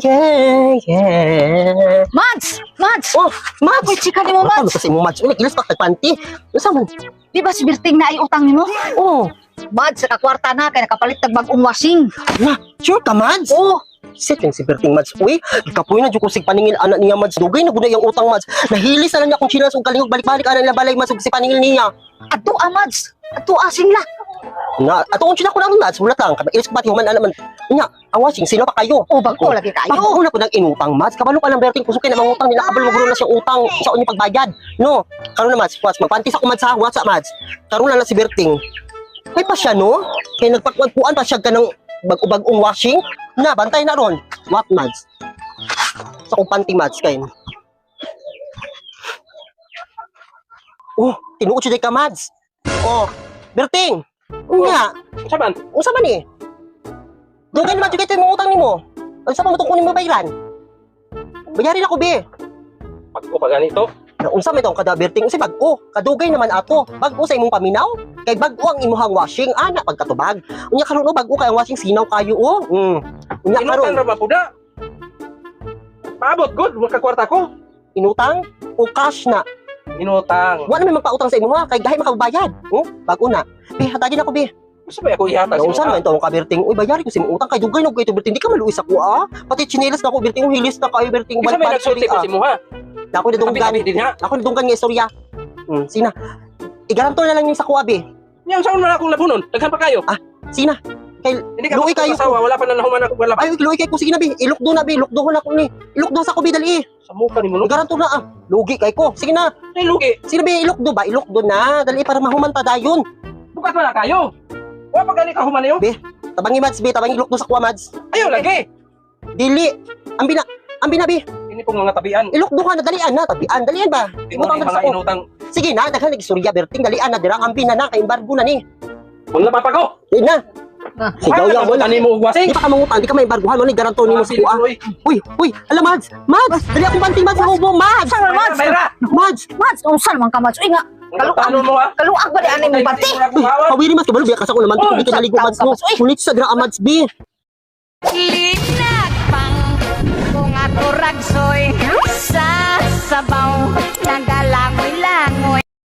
Yeah. Mads! Mads! Oh, Mads! Ako'y chika nimo, Mads! Mads. Kasi mo, Mads. Uy, nag-ilas pa kag panty. Unsa man? Di ba si Berting na ay utang nimo? Oh, Mads, nakakwarta na kay nakapalit tag bag-ong washing. na, sure ka, Mads? Oh, Sit yung si Berting, Mads. Uy, kapoy na jud ko sig paningil anak niya, Mads. Dugay na gud na iyang utang, Mads. Nahili sa lang niya kung chinas ug kalingog balik-balik ana nila balay, Mads, ug si paningil niya. Adto ah, Mads. Adto ah, singla. Na, ato kung sila ko lang, Mads, wala lang. Ilis ko pati human ana man. Nya, ang washing sino pa kayo? Oh, bag-o lagi kayo. Pag una ko nang inutang, Mads, kabalo pa lang Berting, kusog kay na mangutang nila, kabalo maguro na siya utang sa unyong pagbayad. No, karon na, Mads, Mads, magpantis ako, Mads, ha, what's up, Mads? Karon na lang si Berting. May pa siya, no? Kay nagpakuan-kuan pa siya ka ng bag-bagong washing. Na, bantay na ron. What, Mads? Sa kong panty, Mads, kay. Oh, tinuod siya ka, Mads. Oh, Berting. Unya, Unsa man? unsa man eh? Dugay naman jud kay mong utang nimo. Unsa pa mo tong kunin mo bayran? Bayarin ako, be. Pag-o pa ganito. Na unsa may tong kada Berting unsay bag-o? Kadugay naman ato. Bag-o sa imong paminaw. Kay bag-o ang imuhang washing ana pagkatubag. Unya karon oh, bag-o kay ang washing sinaw kayo oh. Unya Inutang karon ra ba pud na? Paabot good, makakwarta ko. Inutang o cash na. Inutang. Wa na may magpautang sa imuha kay gahi makabayad. Oh, bag-o na. Be, hatagin ako, be. Unsa ba ako ihatag Na sa unsa imo? man tong kaberting? Uy, bayari ko sa imong utang kay dugay na kay Berting. Di ka maluoy sa kuha. Pati tsinelas na ako, Berting, hilis na kayo, Berting. Kinsa may Balik-balik nagsulti ko ah. si mo ha? Na ako nadunggan. Tabi-tabi din ha. Ako nadunggan nga istorya. Sina. Igarantor na lang yung sa kuha, be. Nya unsa man akong labunon? Daghan pa kayo. Sina. Kay Hindi ka Luoy kayo. asawa, wala pa na nahuman ako wala pa. Ay, luoy kay ko sige na, be. Ilukdo na, be. Ilukdo na ko ni. Ilukdo sa ko, be, dali. Sa muka ni mo no. Igarantor na ah. Lugi kay ko. Sige na. Ay lugi. Sige na, be, ilukdo ba? Ilukdo na. Dali para mahuman ta dayon. Bukat man na kayo. Wa pa gani ka human niyo. Tabangi, Mads, be. Tabangi ilukdo sa kuha, Mads. Ayo lagi. Dili. Ambi na. Ambi na, be. Ini pong mga tabian. Ilukdo ka na. Dalian na. Tabian. Dalian ba? Imo Ibutang mga sa ko. inutang. Sige na, daghan nag-istorya, Berting. Dalian na, dira. Ambi na na. Kay embargo na ni. Wala pa ko. Di na. Sigaw ya mo Tani lang. mo og wasing. Di pa ka mangutang, di ka may embargohan. Wala garanto nimo sa kuha. Uy, uy, ala Mads, Mads, dali akong panty, Mads, hubo, Mads, Unsa man, Mads? Bayra. Mads. Mads, unsa man ka, Mads? Uy nga, Kaluan mo ha. kaluag ba di ani mong panty? Uy, kawiri Mads, kabalo biya ka sa ko naman, Oh, di ka naligo, Mads, no. Uy. Kulit sa dra, Mads, bi. Linagpang kung ato ragsoy sa sabaw.